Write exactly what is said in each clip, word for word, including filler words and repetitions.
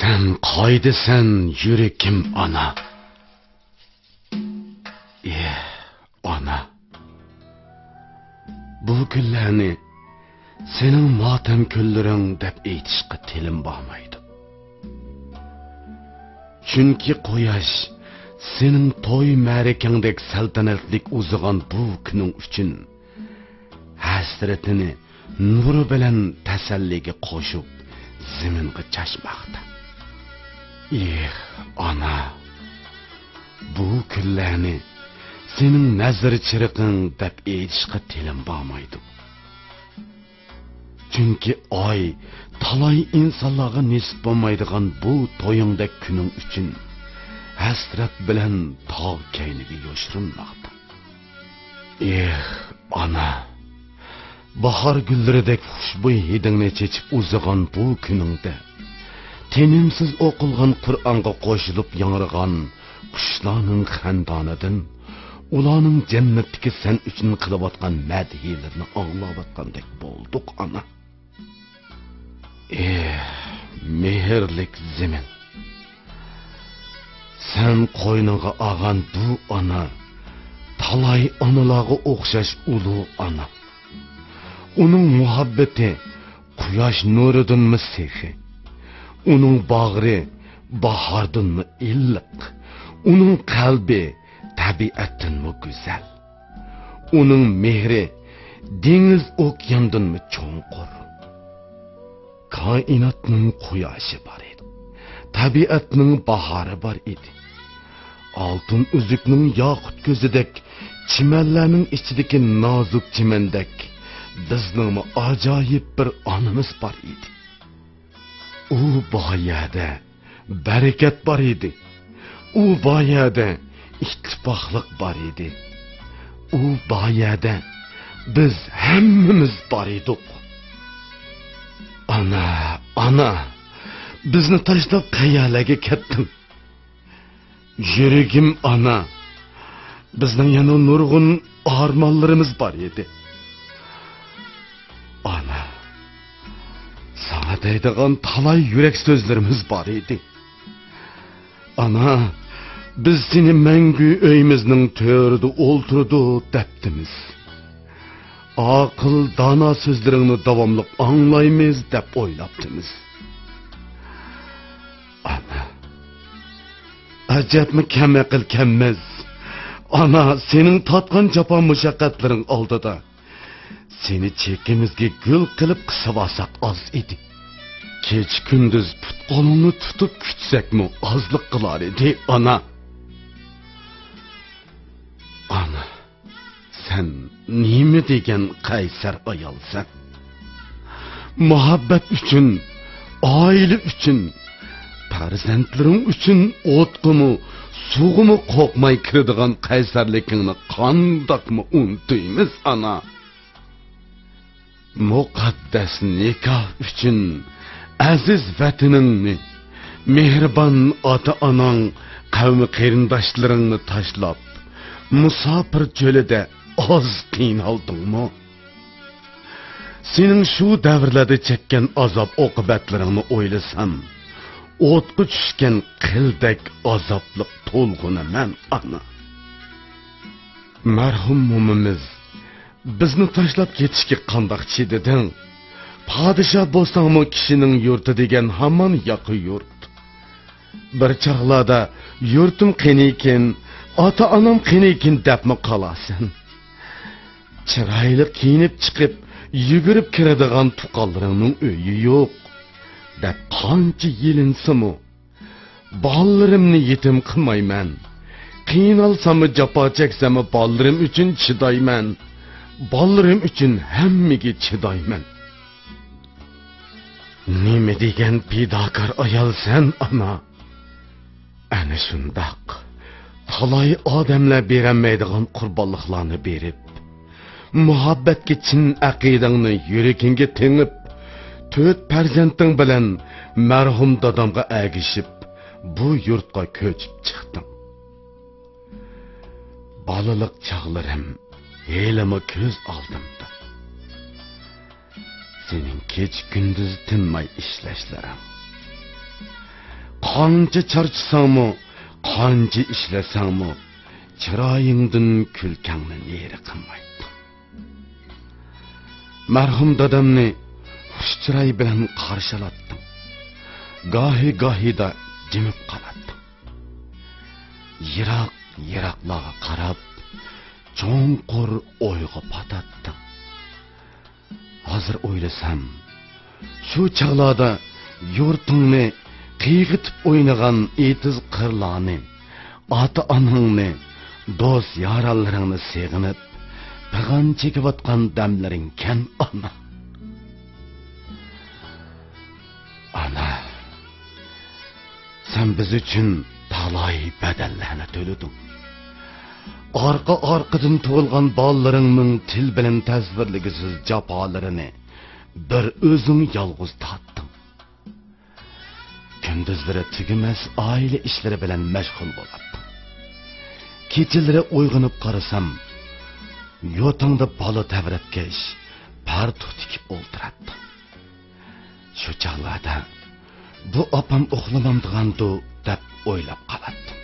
سەن قايدىسەن، يۈرىكىم ئانا؟ ئېھ، ئانا. بۇ كۈنلەرنى سېنىڭ ماتەم كۈنلىرىڭ دەپ ئېيتىشقا تىلىم بارمايدۇ. چۈنكى قۇياش سېنىڭ توي مەرىكەڭدەك سەلتەنەتلىك ئۇزىغان بۇ كۈنۈڭ ئۈچۈن ھەسرىتىنى نۇرى بىلەن تەسەللىگە قوشۇپ زېمىنغا چاچماقتا. ئېھ، ئانا، بۇ كۈنلەرنى سېنىڭ نەزىر چىرىقىڭ دەپ ئېيتىشقا تىلىم بارمايدۇ. چۈنكى ئاي تالاي ئىنسانلارغا نېسىپ بولمايدىغان بۇ تويۇڭدەك كۈنۈڭ ئۈچۈن ھەسرەت بىلەن تاغ كەينىگە يوشۇرۇنماقتا. ئېھ، ئانا! باھار گۈللىرىدەك خۇشبۇي ھىدىڭنى چېچىپ ئۇزىغان بۇ كۈنۈڭدە، تىنىمسىز ئوقۇلغان قۇرئانغا قوشۇلۇپ ياڭرىغان قۇشلارنىڭ خەندانىدىن، ئۇلارنىڭ جەننەتتىكى سەن ئۈچۈن قىلىۋاتقان مەدھىيلىرىنى ئاڭلاۋاتقاندەك بولدۇق، ئانا. ئېھ، مېھىرلىك زېمىن! سەن قوينۇڭغا ئالغان بۇ ئانا، تالاي ئانىلارغا ئوخشاش ئۇلۇغ ئانا. ئۇنىڭ مۇھەببىتى قۇياش نۇرىدىنمۇ سېخىي. ئۇنىڭ باغرى باھاردىنمۇ ئىللىق. ئۇنىڭ قەلبى تەبىئەتتىنمۇ گۈزەل. ئۇنىڭ مېھرى دېڭىز ئوكياندىنمۇ چوڭقۇر. كائىناتنىڭ قۇياشى بار ئىدى. تەبىئەتنىڭ باھارى بار ئىدى. ئالتۇن ئۈزۈكنىڭ ياقۇت كۆزىدەك، چىمەنلەرنىڭ ئىچىدىكى نازۇك چىمەندەك بىزنىڭمۇ ئاجايىپ بىر ئانىمىز بار ئىدى. ئۇ بار يەردە بەرىكەت بار ئىدى. ئۇ بار يەردە ئىتتىپاقلىق بار ئىدى. ئۇ بار يەردە بىز ھەممىمىز بار ئىدۇق. ئانا، ئانا، بىزنى تاشلاپ قەيەرلەرگە كەتتىڭ؟ يۈرىكىم ئانا، بىزنىڭ يەنە نۇرغۇن ئارمانلىرىمىز بار ئىدى. ئانا، ساڭا دەيدىغان تالاي يۈرەك سۆزلىرىمىز بار ئىدى. ئانا، بىز سېنى مەڭگۈ ئۆيىمىزنىڭ تۆرىدە ئولتۇرىدۇ دەپتىمىز. ئاقىل، دانا سۆزلىرىڭنى داۋاملىق ئاڭلايمىز دەپ ئويلاپتىمىز. ئانا، ئەجەبمۇ كەم ئەقىل كەممىز. ئانا، سېنىڭ تارتقان جاپا مۇشەققەتلىرىڭ ئالدىدا سېنى چېكىمىزگە گۈل قىلىپ قىسىۋالساق ئاز ئىدى. كېچە كۈندۈز پۇت قولۇڭنى تۇتۇپ كۈتسەكمۇ ئازلىق قىلار ئىدى، ئانا. ئانا، سەن نېمە دېگەن قەيسەر ئايالسەن! مۇھەببەت ئۈچۈن، ئائىلە ئۈچۈن، پەرزەنتلىرىڭ ئۈچۈن ئوتقىمۇ، سۇغىمۇ قورقماي كىرىدىغان قەيسەرلىكىڭنى قانداقمۇ ئۇنتۇيمىز، ئانا؟ مۇقەددەس نىكاھ ئۈچۈن ئەزىز ۋەتىنىڭنى، مېھرىبان ئاتا-ئاناڭ، قەۋم-قېرىنداشلىرىڭنى تاشلاپ، مۇساپىر چۆلىدە ئاز قىينالدىڭمۇ؟ سېنىڭ شۇ دەۋرلەردە چەككەن ئازاب-ئوقۇبەتلىرىڭنى ئويلىسام، ئوتقا چۈشكەن قىلدەك ئازابلىق تولغىنىمەن، ئانا. مەرھۇم مومىمىز بىزنى تاشلاپ كېتىشكە قانداق چىدىدىڭ؟ پادىشاھ بولساڭمۇ، كىشىنىڭ يۇرتى دېگەن ھامان ياقا يۇرت. بىر چاغلاردا يۇرتۇم قېنىكىن، ئاتا-ئانام قېنىكىن دەپمۇ قالارسەن. چىرايلىق كىيىنىپ چىقىپ، يۈگۈرۈپ كىرىدىغان تۇغقانلىرىڭنىڭ ئۆيى يوق، دەپ قانچە يېلىنسىمۇ، بالىلىرىمنى يېتىم قىلمايمەن. قىينالساممۇ، جاپا چەكسەممۇ، بالىلىرىم ئۈچۈن چىدايمەن. بالىلىرىم ئۈچۈن ھەممىگە چىدايمەن. نېمە دېگەن پىداكار ئايالسەن، ئانا. ئەنە شۇنداق، تالاي ئادەملەر بېرەلمەيدىغان قۇربانلىقلارنى بېرىپ، مۇھەببەتكە چىن ئەقىدەڭنى يۈرىكىڭگە تېڭىپ، تۆت پەرزەنتىڭ بىلەن مەرھۇم دادامغا ئەگىشىپ، بۇ يۇرتقا كۆچۈپ چىقتىڭ. بالىلىق چاغلىرىم ھېلىمۇ كۆز ئالدىمدا. سېنىڭ كېچە-كۈندۈز تىنماي ئىشلەشلىرىڭ، قانچە چارچىساڭمۇ، قانچە ئىشلەتسەڭمۇ، چىرايىڭدىن كۈلكەڭنى نېرى قىلمايتتىڭ. مەرھۇم دادامنى خۇش چىراي بىلەن قارشى ئالاتتىڭ. گاھى-گاھىدا جىمىپ قالاتتىڭ. يىراق-يىراقلارغا قاراپ، چوڭقۇر ئويغا پاتاتتىڭ. ھازىر ئويلىسام، شۇ چاغلاردا يۇرتۇڭنى قىيغىتىپ ئوينىغان ئېتىز قىرلارنى، ئاتا-ئاناڭنى، دوست-يارانلىرىڭنى سېغىنىپ، پىغان چېكىۋاتقان دەملىرىڭكەن، ئانا. ئانا، سەن بىز ئۈچۈن تالاي بەدەللەرنى تۆلىدىڭ. ئارقا-ئارقىدىن تۇغۇلغان بالىلىرىڭنىڭ تىل بىلەن تەسۋىرلىگۈسىز جاپالىرىنى بىر ئۆزۈڭ يالغۇز تارتتىڭ. كۈندۈزلىرى تۈگىمەس ئائىلە ئىشلىرى بىلەن مەشغۇل بولاتتىڭ. كېچىلىرى ئويغىنىپ قارىسام، يوتاڭدا بالا تەۋرەتكەچ، پارتۇق تىكىپ ئولتۇراتتىڭ. شۇ چاغلاردا، بۇ ئاپام ئۇخلىمامدىغاندۇ دەپ ئويلاپ قالاتتىم.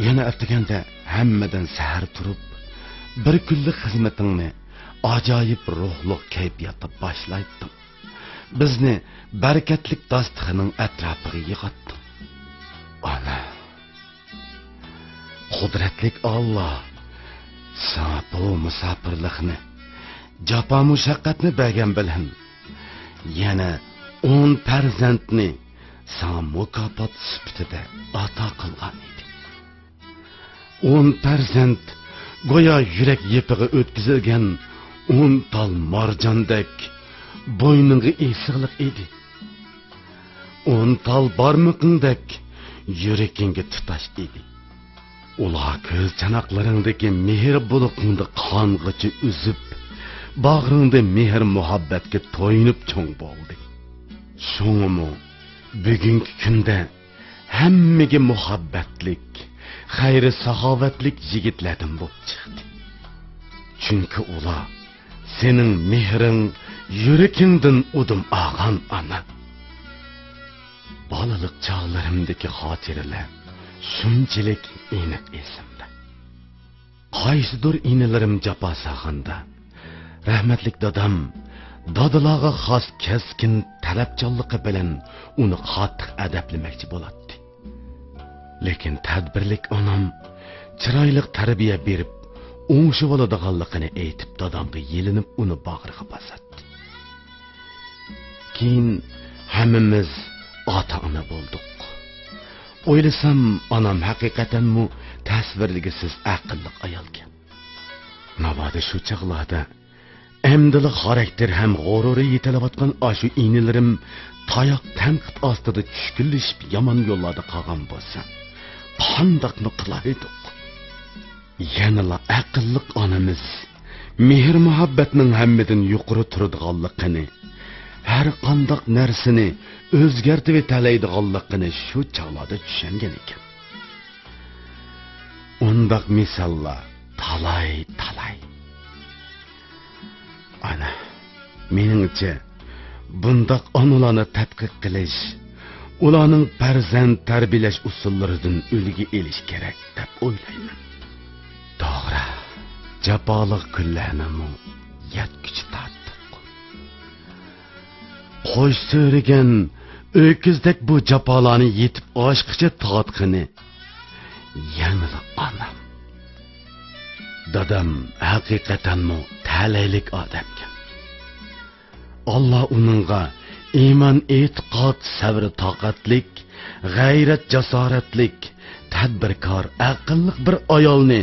يەنە ئەتىگەندە ھەممىدىن سەھەر تۇرۇپ، بىر كۈنلۈك خىزمىتىڭنى ئاجايىپ روھلۇق كەيپىياتتا باشلايتتىڭ. بىزنى بەرىكەتلىك داستىخىنىڭ ئەتراپىغا يىغاتتىڭ. ئانا، قۇدرەتلىك ئاللا ساڭا بۇ مۇساپىرلىقنى، جاپا-مۇشەققەتنى بەرگەن بىلەن، يەنە ئون پەرزەنتنى ساڭا مۇكاپات سۈپىتىدە ئاتا قىلغان ئىدى. ئون پەرزەنت گويا يۈرەك يېپىغا ئۆتكۈزۈلگەن ئون تال مارجاندەك بوينۇڭغا ئېسىقلىق ئىدى. ئون تال بارمىقىڭدەك يۈرىكىڭگە تۇتاش ئىدى. ئۇلار كۆز چاناقلىرىڭدىكى مېھىر بۇلىقىڭنى قانغىچە ئۈزۈپ، باغرىڭدا مېھىر-مۇھەببەتكە تويۇنۇپ چوڭ بولدى. شۇڭىمۇ بۈگۈنكى كۈندە ھەممىگە مۇھەببەتلىك، خەير-ساخاۋەتلىك يىگىتلەردىن بولۇپ چىقتى. چۈنكى ئۇلار سېنىڭ مېھرىڭ يۈرىكىڭدىن ئۇدۇم ئالغان، ئانا. بالىلىق چاغلىرىمدىكى خاتىرىلەر شۇنچىلىك ئېنىق ئېسىمدە. قايسىدۇر ئىنىلىرىم جاپا سالغاندا، رەھمەتلىك دادام دادىلارغا خاس كەسكىن تەلەپچانلىقى بىلەن ئۇنى قاتتىق ئەدەپلىمەكچى بولاتتى. لېكىن تەدبىرلىك ئانام چىرايلىق تەربىيە بېرىپ، ئوڭشىۋالىدىغانلىقىنى ئېيتىپ، دادامغا يېلىنىپ، ئۇنى باغرىغا باساتتى. كېيىن ھەممىمىز ئاتا-ئانا بولدۇق. ئويلىسام، ئانام ھەقىقەتەنمۇ تەسۋىرلىگۈسىز ئەقىللىق ئايالكەن. ناۋادا شۇ چاغلاردا ئەمدىلا خاراكتېر ھەم غۇرۇرى يېتىلىۋاتقان ئاشۇ ئىنىلىرىم تاياق تەنقىد ئاستىدا چۈشكۈنلىشىپ يامان يوللاردا قالغان بولسا، قانداقمۇ قىلايدۇق؟ يەنىلا ئەقىللىق ئانىمىز مېھىر-مۇھەببەتنىڭ ھەممىدىن يۇقىرى تۇرىدىغانلىقىنى، ھەر قانداق نەرسىنى ئۆزگەرتىۋېتەلەيدىغانلىقىنى شۇ چاغلاردا چۈشەنگەن ئىكەن. ئۇنداق مىساللار تالاي-تالاي. ئانا، مېنىڭچە، بۇنداق ئانىلارنى تەتقىق قىلىش، ئۇلارنىڭ پەرزەنت تەربىيەلەش ئۇسۇللىرىدىن ئۈلگە ئېلىش كېرەك، دەپ ئويلايمەن. توغرا، جاپالىق كۈنلەرنىمۇ يەتكۈچە تارتتۇق. قوش سۆرىگەن ئۆكۈزدەك بۇ جاپالارنى يېتىپ ئاشقىچە تارتقىنى يەنىلا ئانام. دادام ھەقىقەتەنمۇ تەلەيلىك ئادەمكەن. ئاللا ئۇنىڭغا ئىمان، ئېتىقاد، سەۋر، تاقەتلىك، غەيرەت، جاسارەتلىك، تەدبىركار، ئەقىللىق بىر ئايالنى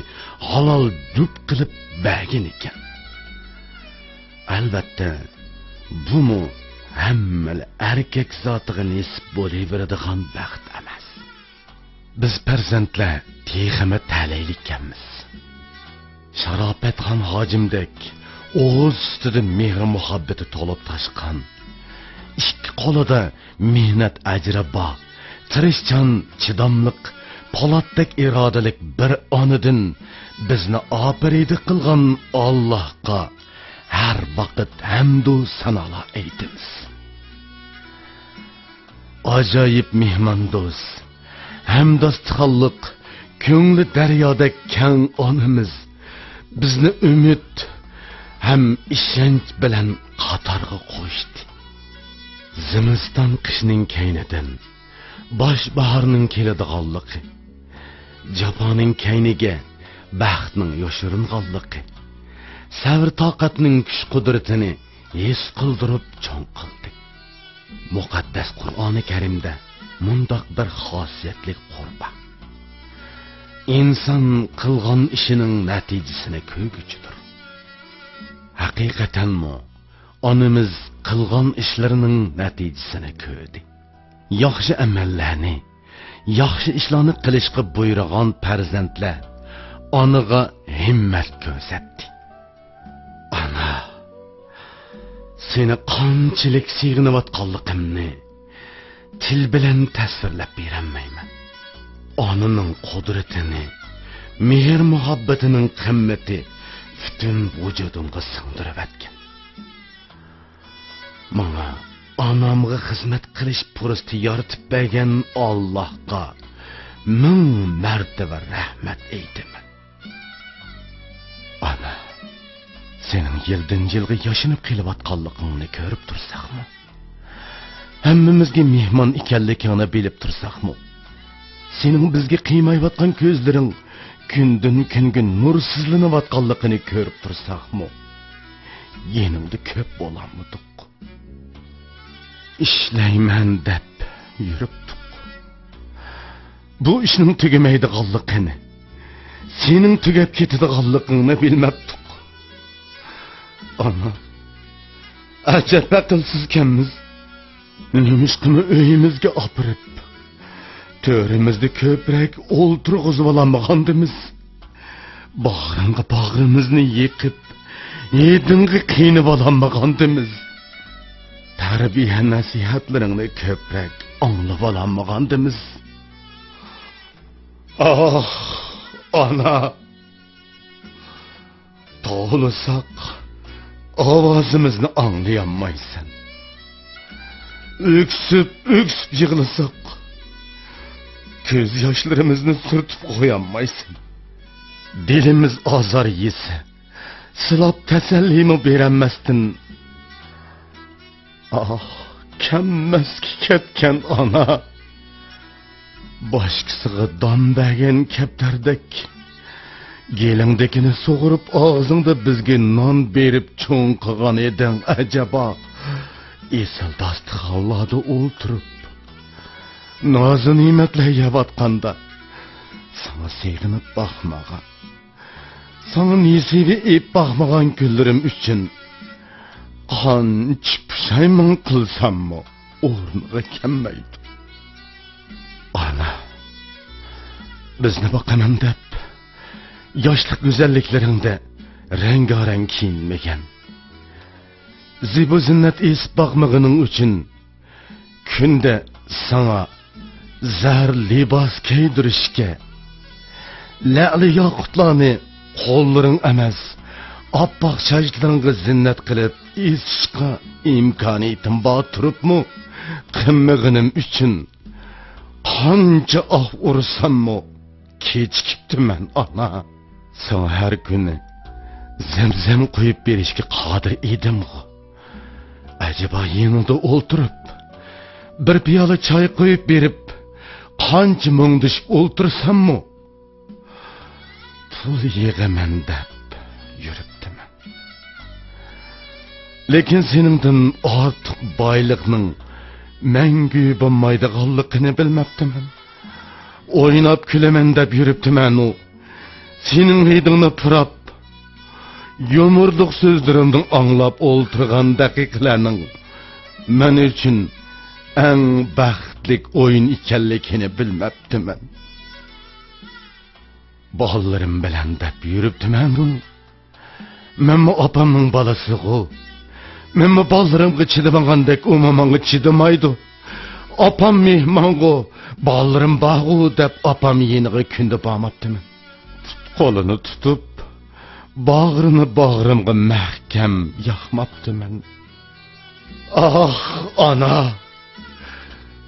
ھالال جۈپ قىلىپ بەرگەن ئىكەن. ئەلۋەتتە، بۇمۇ ھەممىلا ئەركەك زاتىغا نېسىپ بولۇۋېرىدىغان بەخت ئەمەس. بىز پەرزەنتلەر تېخىمۇ تەلەيلىككەنمىز. شاراپەتخان ھاجىمدەك ئوغۇز سۈتىدىن مېھرى-مۇھەببىتى تولۇپ تاشقان، ئىككى قولىدا مېھنەت ئەجرى بار، تىرىشچان، چىداملىق، پولاتتەك ئىرادىلىك بىر ئانىدىن بىزنى ئاپىرىدە قىلغان ئاللاھقا ھەر ۋاقىت ھەمدۇ سانالار ئېيتىمىز. ئاجايىپ مېھماندوست، ھەمداستىخانلىق، كۆڭلى دەريادەك كەڭ ئانىمىز بىزنى ئۈمىد ھەم ئىشەنچ بىلەن قاتارغا قوشتى. زىمىستان قىشنىڭ كەينىدىن باش باھارنىڭ كېلىدىغانلىقى، جاپانىڭ كەينىگە بەختنىڭ يوشۇرۇنغانلىقى، سەۋر-تاقەتنىڭ كۈچ-قۇدرىتىنى ھېس قىلدۇرۇپ چوڭ قىلدى. مۇقەددەس قۇرئانى كەرىمدە مۇنداق بىر خاسىيەتلىك قۇر بار: «ئىنسان قىلغان ئىشىنىڭ نەتىجىسىنى كۆرگۈچىدۇر.» ھەقىقەتەنمۇ، ئانىمىز قىلغان ئىشلىرىنىڭ نەتىجىسىنى كۆردى. ياخشى ئەمەللەرنى، ياخشى ئىشلارنى قىلىشقا بۇيرۇغان پەرزەنتلەر ئانىغا ھىممەت كۆرسەتتى. ئانا، سېنى قانچىلىك سېغىنىۋاتقانلىقىمنى تىل بىلەن تەسۋىرلەپ بېرەلمەيمەن. ئانىنىڭ قۇدرىتىنى، مېھىر-مۇھەببىتىنىڭ قىممىتى پۈتۈن ۋۇجۇدۇمغا سىڭدۈرۈۋەتكەن. ماڭا ئانامغا خىزمەت قىلىش پۇرسىتى يارىتىپ بەرگەن ئاللاھقا مىڭ مەرتىۋە رەھمەت ئېيتىمەن. ئانا، سېنىڭ يىلدىن-يىلغا ياشىنىپ قېلىۋاتقانلىقىڭنى كۆرۈپ تۇرساقمۇ، ھەممىمىزگە مېھمان ئىكەنلىكىڭنى بىلىپ تۇرساقمۇ، سېنىڭ بىزگە قىيمايۋاتقان كۆزلىرىڭ كۈندىن-كۈنگە نۇرسىزلىنىۋاتقانلىقىنى كۆرۈپ تۇرساقمۇ، يېنىڭدا كۆپ بولالمىدۇق. ئىشلەيمەن دەپ يۈرۈپتۇق. بۇ ئىشنىڭ تۈگىمەيدىغانلىقىنى، سېنىڭ تۈگەپ كېتىدىغانلىقىڭنى بىلمەپتۇق. ئانا، ئەجەب ئەقىلسىزكەنمىز. نېمىشقىمۇ ئۆيىمىزگە ئاپىرىپ، تۆرىمىزدە كۆپرەك ئولتۇرغۇزۇۋالالمىغاندىمىز؟ باغرىڭغا باغرىمىزنى يېقىپ، ھىدىڭغا قىينىۋالالمىغاندىمىز؟ تەربىيە نەسىھەتلىرىڭنى كۆپرەك ئاڭلىۋالالمىغاندىمىز؟ ئاھ، ئانا! توۋلىساق، ئاۋازىمىزنى ئاڭلىيالمايسەن. ئۆكسۈپ-ئۆكسۈپ يىغلىساق، كۆز ياشلىرىمىزنى سۈرتۈپ قويالمايسەن. دىلىمىز ئازار يېسە، سىلاپ تەسەللىمۇ بېرەلمەستىن، ئاھ، كەممەسكە كەتكەن ئانا! باشقىسىغا دان بەرگەن كەپتەردەك، گېلىڭدىكىنى سۇغۇرۇپ، ئاغزىڭدا بىزگە نان بېرىپ چوڭ قىلغان ئىدىڭ ئەجەبا. ئېسىل داستىخانلاردا ئولتۇرۇپ، نازۇ-نېمەتلەر يەۋاتقاندا، ساڭا سېغىنىپ باقمىغان، ساڭا نېسىۋە ئېلىپ باقمىغان كۈنلىرىم ئۈچۈن قانچە پۇشايمان قىلساممۇ ئورنىغا كەلمەيدۇ. ئانا، بىزنى باقىمەن دەپ، ياشلىق گۈزەللىكلىرىڭدە رەڭگارەڭ كىيىنمىگەن، زىبۇ-زىننەت ئېسىپ باقمىغىنىڭ ئۈچۈن كۈندە ساڭا زەھەر لىباس كىيدۈرۈشكە، لەئلى ياقۇتلارنى قوللىرىڭ ئەمەس، ئاپئاق چاچلىرىڭغا زىننەت قىلىپ ئېسىشقا ئىمكانىيىتىم بار تۇرۇپمۇ، قىلمىغىنىم ئۈچۈن قانچە ئاھ ئۇرساممۇ كېچىكىپتىمەن، ئانا. ساڭا ھەر كۈنى زەمزەم قۇيۇپ بېرىشكە قادىر ئىدىمغۇ؟ ئەجەبا يېنىڭدا ئولتۇرۇپ، بىر پىيالە چاي قۇيۇپ بېرىپ، قانچە مۇڭدىشىپ ئولتۇرساممۇ، پۇل يىغىمەن دەپ يۈرۈپتىمەن. لېكىن سېنىڭدىن ئارتۇق بايلىقنىڭ مەڭگۈ بولمايدىغانلىقىنى بىلمەپتىمەن. ئويناپ كۈلىمەن دەپ يۈرۈپتىمەنۇ، سېنىڭ ھىدىڭنى پۇراپ، يۇمۇرلۇق سۆزلىرىمنى ئاڭلاپ ئولتۇرغان دەقىقىلەرنىڭ مەن ئۈچۈن ئەڭ بەختلىك ئويۇن ئىكەنلىكىنى بىلمەپتىمەن. بالىلىرىم بىلەن دەپ يۈرۈپتىمەنۇ، مەنمۇ ئاپامنىڭ بالىسىغۇ. مەنمۇ بالىلىرىمغا چىدىمىغاندەك ئۇمۇ ماڭا چىدىمايدۇ. ئاپام مېھمانغۇ، بالىلىرىم بارغۇ دەپ ئاپام يېنىغا كۈندە بارماپتىمەن. پۇت-قولىنى تۇتۇپ، باغرىنى باغرىمغا مەھكەم ياقماپتىمەن. ئاھ، ئانا!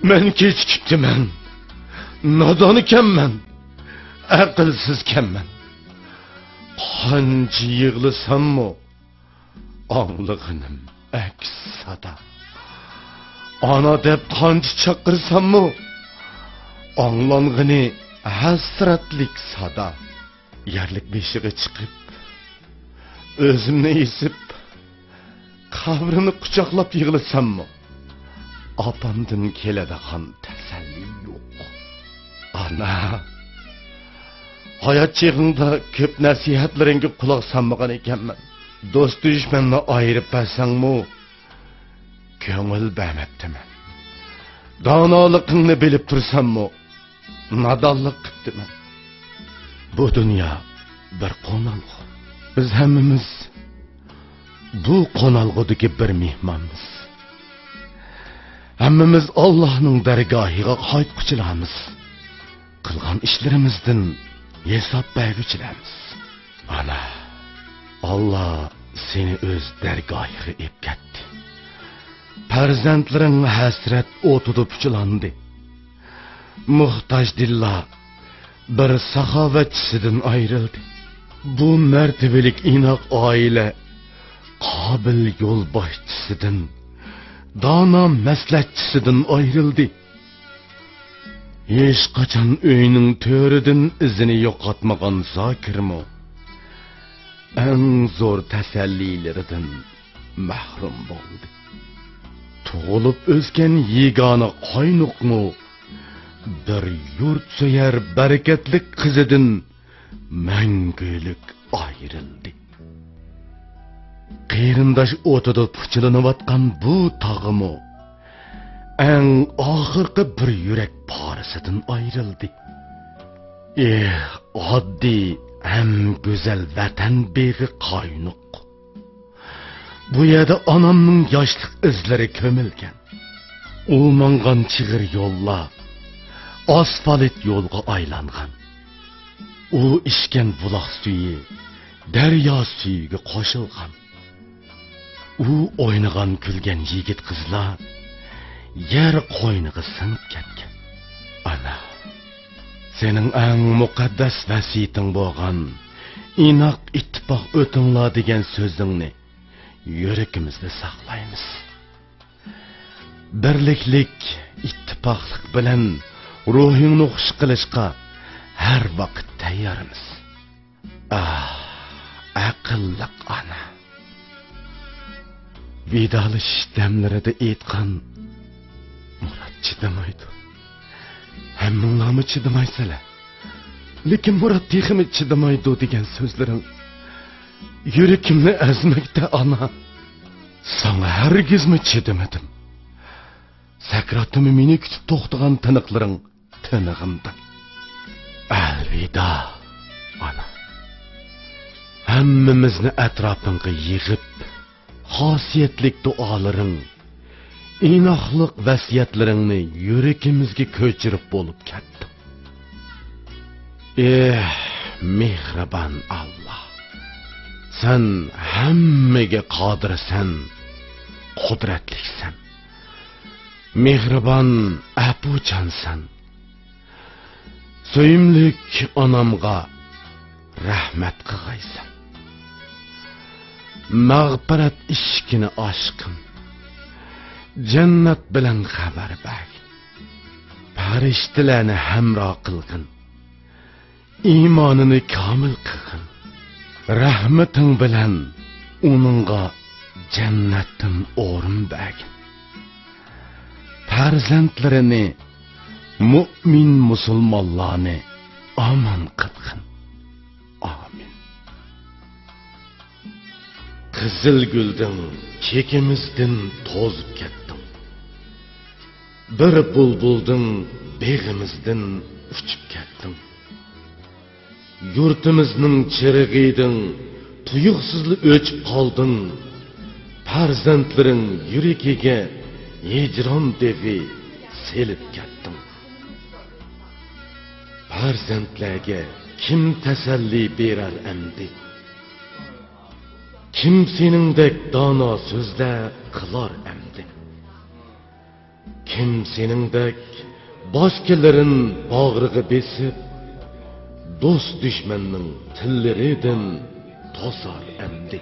مەن كېچىكىپتىمەن. نادانكەنمەن. ئەقىلسىزكەنمەن. قانچە يىغلىساممۇ، ئاڭلىغىنىم ئەكس سادا. ئانا دەپ قانچە چاقىرساممۇ، ئاڭلانغىنى ھەسرەتلىك سادا. يەرلىك بېشىغا چىقىپ، ئۆزۈمنى ئېسىپ، قەبرىنى قۇچاقلاپ يىغلىساممۇ، ئاپامدىن كېلىدىغان تەسەللى يوق. ئانا، ھايات چېغىڭدا كۆپ نەسىھەتلىرىڭگە قۇلاق سالمىغان ئىكەنمەن. دوست-دۈشمەننى ئايرىپ بەرسەڭمۇ، كۆڭۈل بەرمەپتىمەن. دانالىقىڭنى بىلىپ تۇرساممۇ، نادانلىق قىپتىمەن. بۇ دۇنيا بىر قونالغۇ. بىز ھەممىمىز بۇ قونالغۇدىكى بىر مېھمانمىز. ھەممىمىز ئاللاھنىڭ دەرگاھىغا قايتقۇچىلارمىز. قىلغان ئىشلىرىمىزدىن ھېساب بەرگۈچىلەرمىز. ئانا، ئاللا سېنى ئۆز دەرگاھىغا ئېلىپ كەتتى. پەرزەنتلىرىڭ ھەسرەت ئوتىدا پۇچىلاندى. موھتاجدىنلا بىر ساخاۋەتچىسىدىن ئايرىلدى. بۇ مەرتىۋىلىك ئىناق ئائىلە قابىل يولباشچىسىدىن، دانا مەسلىھەتچىسىدىن ئايرىلدى. ھېچقاچان ئۆينىڭ تۆرىدىن ئىزىنى يوقاتمىغان زاكىرمۇ ئەڭ زور تەسەللىلىرىدىن مەھرۇم بولدى. تۇغۇلۇپ ئۆسكەن يېگانە قاينۇقمۇ بىر يۇرتسۆيەر بەرىكەتلىك قىزىدىن مەڭگۈلۈك ئايرىلدى. قېرىنداش ئوتىدا پۇچىلىنىۋاتقان بۇ تاغىمۇ ئەڭ ئاخىرقى بىر يۈرەك پارىسىدىن ئايرىلدى. ئېھ، ئاددىي ھەم گۈزەل ۋەتەن بېغى قاينۇق. بۇ يەردە ئانامنىڭ ياشلىق ئىزلىرى كۆمۈلگەن. ئۇ ماڭغان چىغىر يوللار ئاسفالت يولغا ئايلانغان. ئۇ ئىچكەن بۇلاق سۈيى دەريا سۈيىگە قوشۇلغان. ئۇ ئوينىغان، كۈلگەن يىگىت قىزلار يەر قوينىغا سىڭىپ كەتكەن. ئانا، سېنىڭ ئەڭ مۇقەددەس ۋەسىيىتىڭ بولغان «ئىناق ئىتتىپاق ئۆتۈڭلار» دېگەن سۆزۈڭنى يۈرىكىمىزدە ساقلايمىز. بىرلىكلىك، ئىتتىپاقلىق بىلەن روھىڭنى خۇش قىلىشقا ھەر ۋاقىت تەييارمىز. ئاھ، ئەقىللىق ئانا. ۋىدالىشىش دەملىرىدە ئېيتقان، «مۇرات چىدىمايدۇ. ھەممىڭلارمۇ چىدىمايسىلەر. لېكىن مۇرات تېخىمۇ چىدىمايدۇ» دېگەن سۆزلىرىڭ يۈرىكىمنى ئەزمەكتە، ئانا. ساڭا ھەرگىزمۇ چىدىمىدىم. سەكراتتىمۇ مېنى كۈتۈپ توختىغان تىنىقلىرىڭ تىنىقىمدا. ئەلۋىدا، ئانا. ھەممىمىزنى ئەتراپىڭغا يىغىپ، خاسىيەتلىك دۇئالىرىڭ، ئىناقلىق ۋەسىيەتلىرىڭنى يۈرىكىمىزگە كۆچۈرۈپ بولۇپ كەتتىڭ. ئېھ، مېھرىبان ئاللا! سەن ھەممىگە قادىرسەن، قۇدرەتلىكسەن. مېھرىبان، ئەپۇچانسەن. سۆيۈملۈك ئانامغا رەھمەت قىلغايسەن. مەغپىرەت ئىشىكىنى ئاچقىن. جەننەت بىلەن خەۋەر بەرگىن. پەرىشتىلەرنى ھەمراھ قىلغىن. ئىمانىنى كامىل قىلغىن. رەھمىتىڭ بىلەن ئۇنىڭغا جەننەتتىن ئورۇن بەرگىن. پەرزەنتلىرىنى، مۇئمىن مۇسۇلمانلارنى ئامان قىلغىن. ئامىن. قىزىل گۈلدىڭ چېكىمىزدىن توزۇپ كەتتىڭ. بىر بۇلبۇلدىڭ بېغىمىزدىن ئۇچۇپ كەتتىڭ. يۇرتىمىزنىڭ چىرىغىدىڭ تۇيۇقسىزلا ئۆچۈپ قالدىڭ. پەرزەنتلىرىڭ يۈرىكىگە ھىجران دېغى سېلىپ كەتتىڭ. پەرزەنتلەرگە كىم تەسەللى بېرەر ئەمدى؟ كىم سېنىڭدەك دانا سۆزلەر قىلار ئەمدى؟ كىم سېنىڭدەك باشقىلىرىن باغرىغا بېسىپ، دوست-دۈشمەننىڭ تىللىرىدىن توسار ئەمدى؟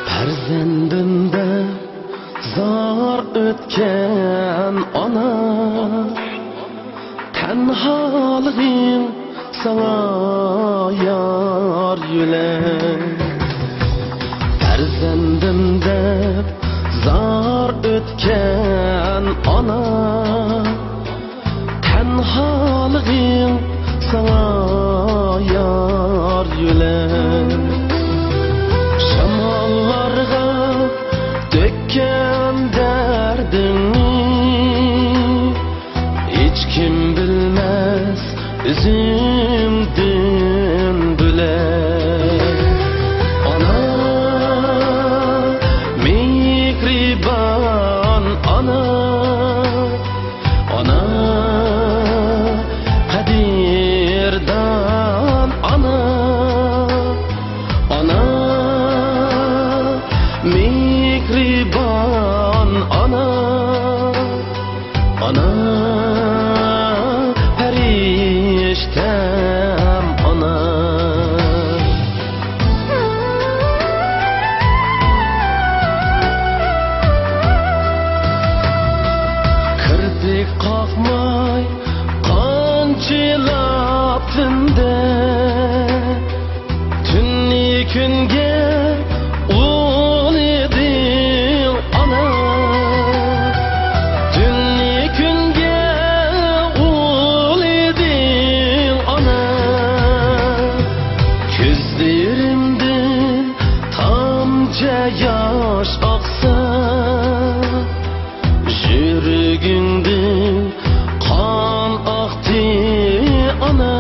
پەرزەندىم دەپ زار ئۆتكەن ئانا، تەنھالىقىڭ ساڭا يار يۆلەك. پەرزەندىم دەپ زار ئۆتكەن ئانا، تەنھالىقىڭ ساڭا يار يۆلەك. شاماللارغا تۆككەن دەردىڭنى ھېچكىم بىلمەس ئۆزۈڭدىن بۆلەك. ئانا، مېھرىبان ئانا، ئانا، قەدىردان ئانا، ئانا، مېھرىبان ئانا. ئانا، پەرىشتەم ئانا. كىرپىك قاقماي قانچىلاپ تۈندە، تۈننى كۈنگە ئۇلىدىڭ ئانا، تۈننى كۈنگە ئۇلىدىڭ ئانا. كۆزلىرىمدىن تامچە ياش ئاقسا، يۈرىكىڭدىن قان ئاقتى ئانا،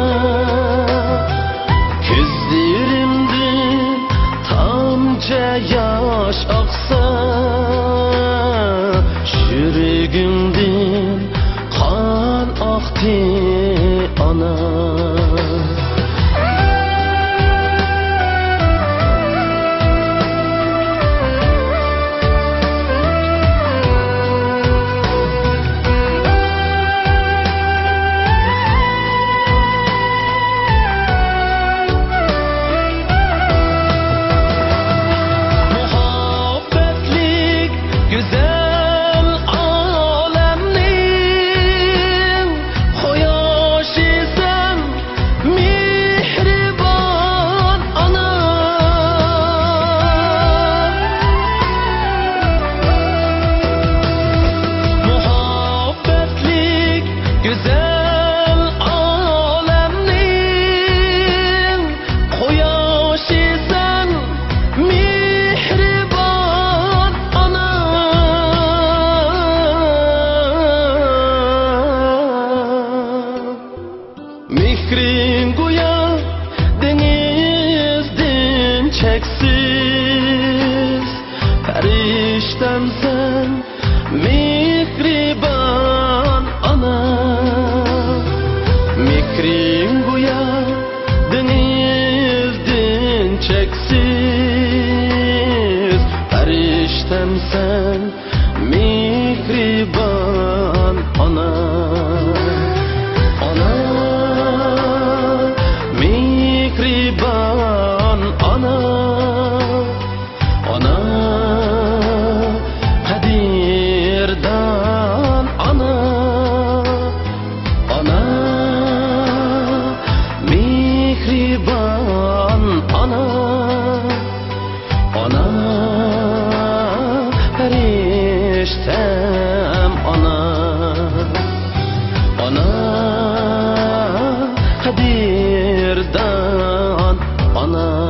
كۆزلىرىمدىن تامچە ياش ئاقسا، يۈرىكىڭدىن قان ئاقتى ئانا. مۇھەببەتلىك گۈزەل ئالەمنىڭ قۇياشى سەن، مېھرىبان ئانا. مۇھەببەتلىك گۈزەل ئالەمنىڭ قۇياشى سەن، مېھرىبان ئانا. مېھرىڭ گويا دېڭىزدىن چەكسىز، پەرىشتەمسەن، مېھرىبان ئانا. مېھرىڭ گويا دېڭىزدىن چەكسىز، پەرىشتەمسەن، مېھرىبان ئانا. ئانا، مېھرىبان ئانا. ئانا، ئىشتەم ئانا، ئانا، قەدىردان ئانا.